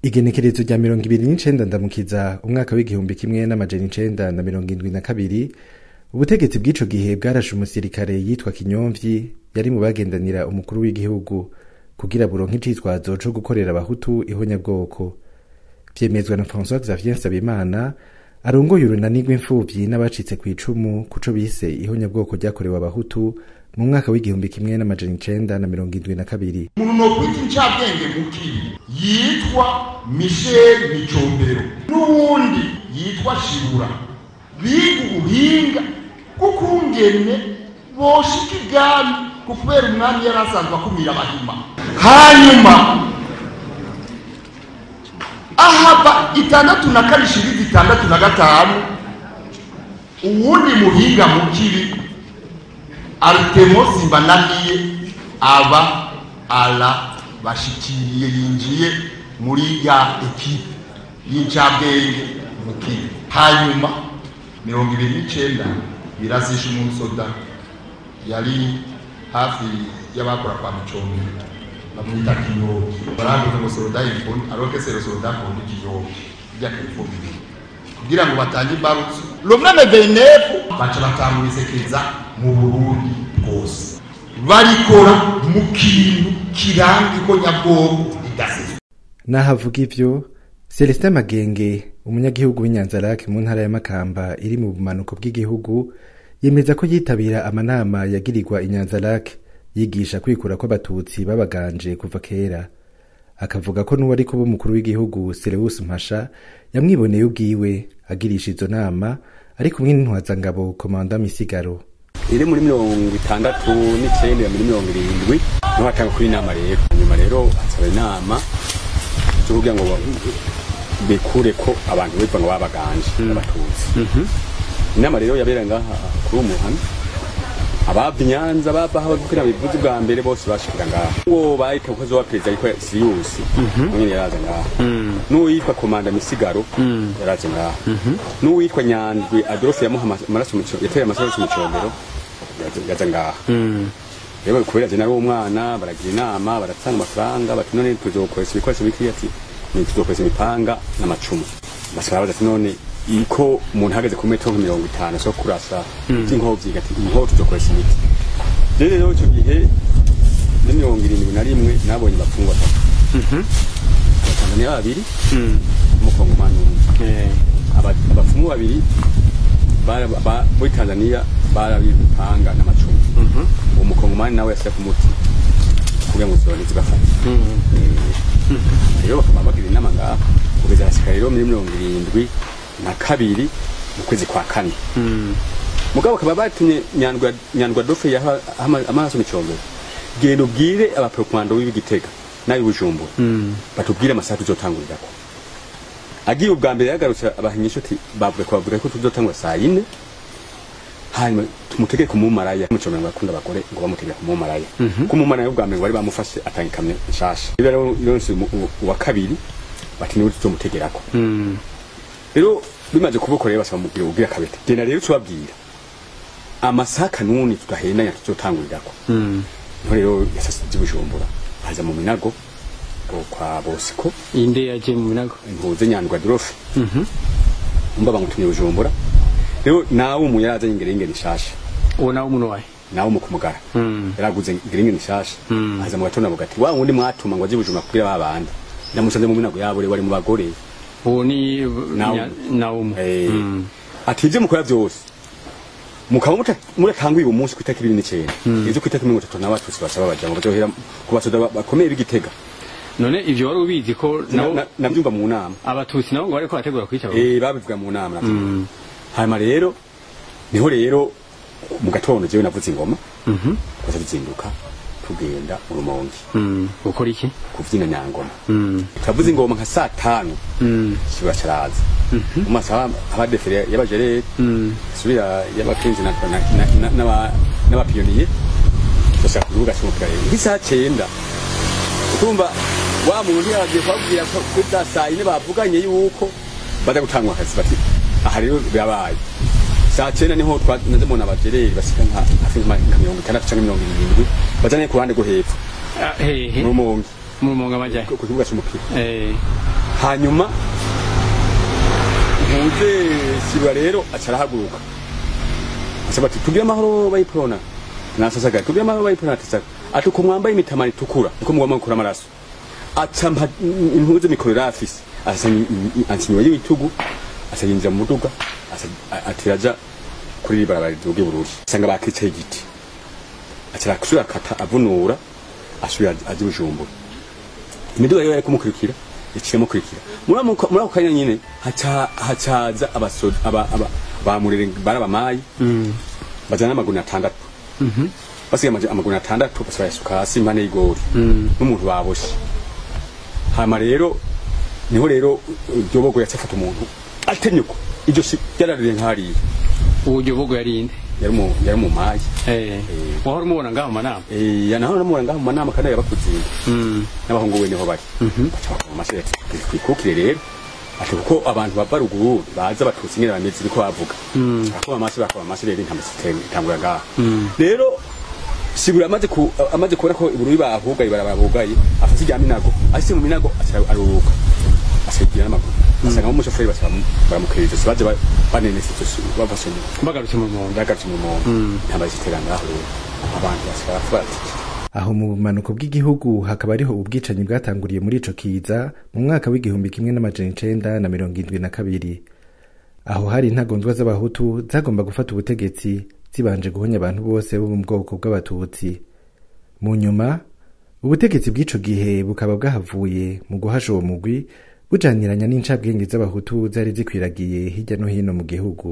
Igenekerezo rya 29 Ndamukiza umwaka w'1972, ubutegetsi bw'ico gihe bwarashe umusirikare yitwa Kinyomvyi yari mu bagendanira umukuru w'igihugu kugira buronke icitwazo co gukorera abahutu ihonyabwoko. Vyemezwa na François Xavier Nsabimana arongoye urunani rw'imfuvyi n'abacitse kw'icumu kuco bise ihonyabwoko ryakorewe abahutu mu mwaka w'1972. Umuntu nokwita incabwenge mukibi yitwa Michel Micombero n'uwundi yitwa Shibura biga ubuhinga bw'ukungene boshika ibwami kubera umwami yari asanzwe akumira abahima. Hanyuma ahava 62 shirizi 65 uwundi muhinga mukibi Artemo Simbananiye aba ala bashikiriye yinjiye muri ya ekipe y'incabwenge mukibi. Hanyuma 29 birasisha umusoda yari hafi y'abakora kwa Micombero bamwita Kiyoki, barangiza ngo soda ifoni aroke sero soda ko Kiyoki rya telefone kugira ngo batange imbarutso lomwe venefu baca batamurisekeza mu Burundi bwose barikora mu kintu kiranga ko nyabwoko idasizwe. Nahavuga ivyo Celestin Magenge, umunyagihugu w'Inyanzarake mu ntara ya Makamba iri mu bumanuko bw'igihugu, yemeza ko yitabira amanama yagirirwa Inyanzarake yigisha kwikura kw'abatutsi babaganje kuva kera. Akavuga ko n'uwari kuba umukuru w'igihugu Seleusi Mpasha yamwiboneye ubwiwe agirisha izo nama ari kumwe n'intwazangabo Komanda Misigaro. Iri muri 69 ya 70 niho hatanga kuri inama rero. Nyuma rero hatsaba inama zo kugira ngo bekure ko abantu bitwa ngo babaganje abatutsi. Inama rero yabera ngaha kuri umuhana abava Nyanza bava aho kugira bivuze bwa mbere bose bashikira ngaha. Uwo bayita ko zoba perezida ariko Sirius nyine yaraza ngaha. N'uwitwa Komanda Misigaro yaraza ngaha. N'uwitwa Nyandwi Adolphe yamuha amaraso mu yateye amaraso mu Combero yaza ngaha. Rero kubera je nari umwana baragira inama baratanga amafaranga bati none tuzokoresha ibikoresho biki, ati ni tuzokoresha imipanga n'amacumu. Basaba bati none iko umuntu hageze ku metero 50 so kurasa inkovyi gati inko tuzokoresha imiti. Rero ico gihe ni 71 nabonye bapfungwa batatu. Abatanzania babiri umukongomani umwe. Abapfumu babiri muri Tanzania barabipanga n'amacumu. Uwo mukongomani nawe yasya ku muti kugira ngo zone zibafate. Rero bakaba bagira inama ngaha kugeza hashika rero muri 72 mu kwezi kwa kane. Mugabo bakaba batumye Nyandwi Adolphe yaha amaraso Micombero, genda ubwire abaprokomando b'Igitega nabi Bujumbura batubwire amasaha tuzotangurirako. Agiye ubwa mbere yagarutse abahinyisho ati bavuga ko tuzotangura saa 4 hanyuma tumutegeke kumumaraya. Micombero ngo akunda abagore ngo bamutegeke kumumaraya. Kumumaraya ubwa mbere bari bamufashe atanga ikamyo nshasha. Rero yonse uwa kabiri bati niwe tuzomutegerako. Rero bimaze kubukorera basaba mubwira ubwira kabete. Genda rero tubabwira amasaha kanuni tugahendanya tuzotangurirako. Niho rero yasasize Bujumbura aza mu Minago kwa Bosco. Inde yaje mu Minago impuze Nyandwi Adolphe. Umba bamutumye Bujumbura. Rero nawe umu yaraza ingerengere nshasha. Uwo nawe umuntu wahe? Nawe umukumugara. Yaraguze ingerengere nshasha. Aza mu gatondo avuga ati wa wundi mwatuma ngo aje Bujumbura kugira babandi. Ndamusanze mu Minago yabo wari mu bagore. Uwo ni Naumu. Ati ivyo mukora vyose mukaba muratanguye uwo munsi kwitaka 29 ejo kwitaka 33 n'abatutsi basaba baja ngo bazohera ku basoda bakomeye b'Igitega. None ivyo wari ubizi ko navyumva mu nama abatutsi nabo ngo bariko bategura kwica? Babivuga mu nama. Hanyuma rero niho rero mu gatondo jewe navuze ingoma kwaza tuzinduka tugenda mu Rumonge. Ukora iki? Kuvyina nyangoma. Twavuze ingoma nka saa 5. Kiba caraza. Mu masaha abadefere y'abajere subira y'abakenzi na n'abapiyoniye bashaka kuvuga cy'umupira rero. Nk'isaha 9 utumva wa muntu yaragiye kubabwira ko kuri saa 4 bavuganye yuko baza gutangwa akazi bati aha rero byabaye. Saa 9 niho twanaze mubona abajereri basika nka hafi nka 60 canke 70 bazanye ku ruhande rwo hepfo. Hehe. Mu Rumonge. Mu Rumonge amajahe ku kibuga c'umupira. Hanyuma ntuze Sibura rero aca arahaguruka asaba ati tugire amahoro bayiprona nasasaga tugire amahoro bayiprona atisaga ati uko mwambaye imitamari itukura niko mugomba gukura amaraso. Aca mpa impuzu mikoro yari afise, asa ansinywa y'ibitugu, asa yinjira mu muduga, asa atiraja kuri barabara riduga Bururi, asanga bakicaye igiti, aca arasubira akata avunura asubira aja i Bujumbura. Imiduga rero yari kumukurikira iciye mukurikira muri ako kanya nyine hacaza abasoda aba bamurere barabamayi bazana amaguru 6. Basigaye amaguru 6 basaba hasi impande y'igori n'umuntu baboshe. Hama rero niho rero Ryobogo yacafata umuntu atenyuko iryo si ryararire nkariye. Uwo Ryobogo yari inde? Yari mu mayi. Wahora umubona ngaho mu manama? Naho namubona ngaho mu manama kandi yabakuzinda. N'abahungu we niho bari. Baca bakoma amashyi ati twikukire rero. Ati kuko abantu bava ruguru baza batutsi nyene bameze niko bavuga. Bakoma amashyi bakoma amashyi rero intama zitangura ngaho. Rero Sibura amaze kubona ko Ibururi bahugaye barabahugaye afata irya minago ashitse mu minago aruruka asigira n'amaguru asanga umushoferi baramukiriza baje banenese bafashe bagarutse mu Rumonge bagarutse mu Rumonge intambara zitera ngaho rero abantu basigara baratike. Aho mu bumanuko bw'igihugu hakaba ariho ubwicanyi bwatanguriye muri ico kiza mu mwaka w'1972. Aho hari intagondwa z'abahutu zagomba gufata ubutegetsi zibanje guhonya abantu bose bo mu bwoko bw'abatutsi. Mu nyuma ubutegetsi bw'ico gihe bukaba bwahavuye mu guhasha uwo mugwi bujaniranya n'incabwenge z'abahutu zari zikwiragiye hirya no hino mu gihugu.